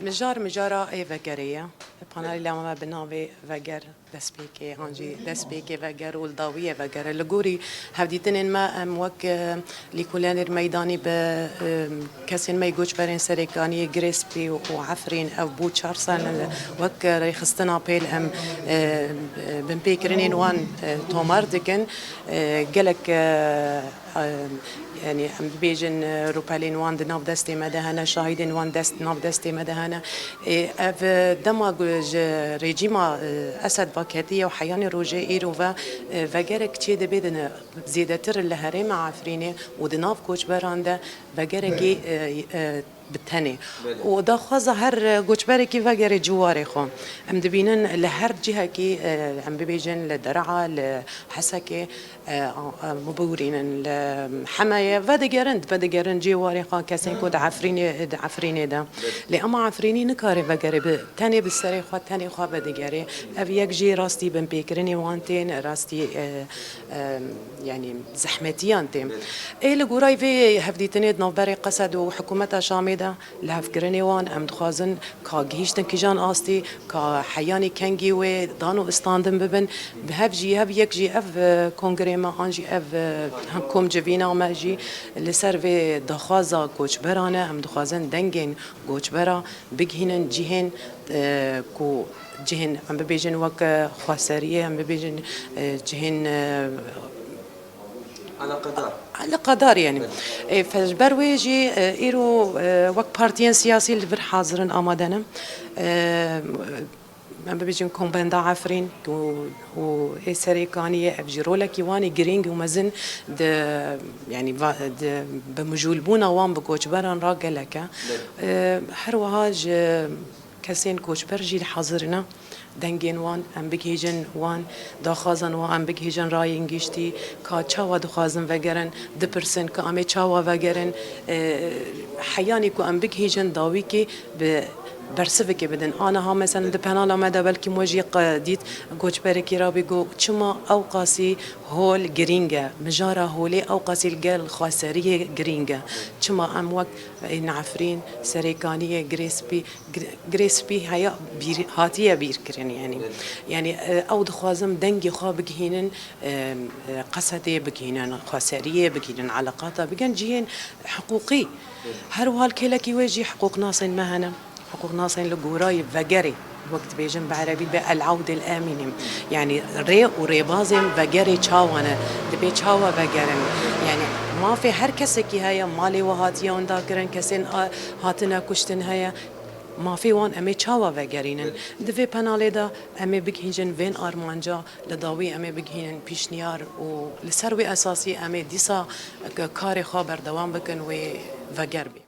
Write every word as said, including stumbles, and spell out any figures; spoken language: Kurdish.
Mijar mijara ê vegerê ye. Panelê me bi navê Veger destpêkê, an jî destpêkê Veger û li dawiyê Veger e. Li gorî hevdîtinên me em wek, e, lîkolenêr meydanî bi, e, kesên me yê goçberên Serêkaniyê, Girêspî û Efrîn ev bû çar sal wek rêxistina pêl em, e, e, binpêkirinên wan, e, tomar dikin. E, gelek, e, e, yanî em bibêjin, e, rûpelên wan di nav destê me de hene, şahîdên wan dest, nav destê me de hene. E, ev, e, dema ku ji rejîma, e, Esed veketiye û heyanî rojê îro ve, e, vegerek çê dibe di ne, zêdetir li herêma Efrînê û di nav koçberan de vegerekî, e, e, bi tenê. Belê. Û daxwaza her, e, goçberekî vegerê ciwarê xwe. Em dibînin li her cihekî, e, em bibêjin li Der'a, li Hesekê, e, a, e, bibûrînin li Hemeyê, vedigerin, vedigerin ciwarê xwe kesên ku di Efrînê, di Efrînê de. Belê. Lê ema Efrînî nikare vegerê bi tenê bi serê xwe, tenê xwe vedigerê. Ev yek jî rastî binpêkirinê wan tên, rastî, e, e, yanî zehmetiyan tên. Belê. Ê li gorayî vê hevdîtinê di navberê Qesed û hikûmeta Şamê de lihevkirinê wan, em dixwazin ka gihîştin kîjan astî, ka heyanî kengî wê dan û istandin bibin. Bi hev jî, hev yek jî ev, e, kongrê me an jî ev, e, hem kom civîna me jî li ser vê daxwaza koçberan e. Em dixwazin dengên goçbera bigihînin cihên, e, ku cihên em bibêjin wek, e, xweseriyê, em bibêjin, e, cihên, e, Eleqedar. Eleqedar yani. Belê. E, fe-, ji ber wê jî, e, îro, e, wek partiyên siyasî li vir hazir in, amade ne. E, em bibêjin Kombenda Efrîn û, û ê Serêkaniyê, ev jî rolekî wan ê girîng û mezin di, yani va-, di, bi mijûlbûna wan bi koçberan re gelek e. Belê. E, her wiha ji kesên koçber jî hazir ne. Dengên wan em bigihîjin wan, daxwazan wan em bigihîjin rayên giştî, ka çawa dixwazin vegerin, dipirsin ka em ê çawa vegerin, e, heyanî ku em bigihîjin dawîkê bi bersivikê bidin. Aniha mesela di penala me de belkî me jî qe-, dît goçberekî rabî got, çima ew qasî hol girîng e, mijara holê ew qasî li gel xweseriyê girîng e. Çima em wek ên Efrîn, Serêkaniyê, Girêspî, Gir-, Girêspî heya bîr, hatiye bîrkirin, yanî. Evet. Yanî, e, ew dixwazin dengê xwe bigihînin, e, e, Qesedê bigihînin, Xweseriyê bigihînin, eleqata bigin cihên hiqûqî. Evet. Her wiha li kêlekî wê jî hiqûqnasên me hene. Hiqûqnasên li gorayê vegerê, wek dibêjin bi erebî dibê el-avdil emînim. Yanî rê û rêbazên vegerê çawa ne? Dibê çawa vegerin? Yanî mafê her kesekî heye, malê we hatiye winda kirin, kesên a, hatine kuştin heye. Mafê wan em ê çawa vegerînin? Di vê penalê de em ê bigihîjin vên armanca, li dawî em ê bigihînin pîşniyar û li ser wê esasî em ê dîsa karê xwe berdewam bikin wê veger bê.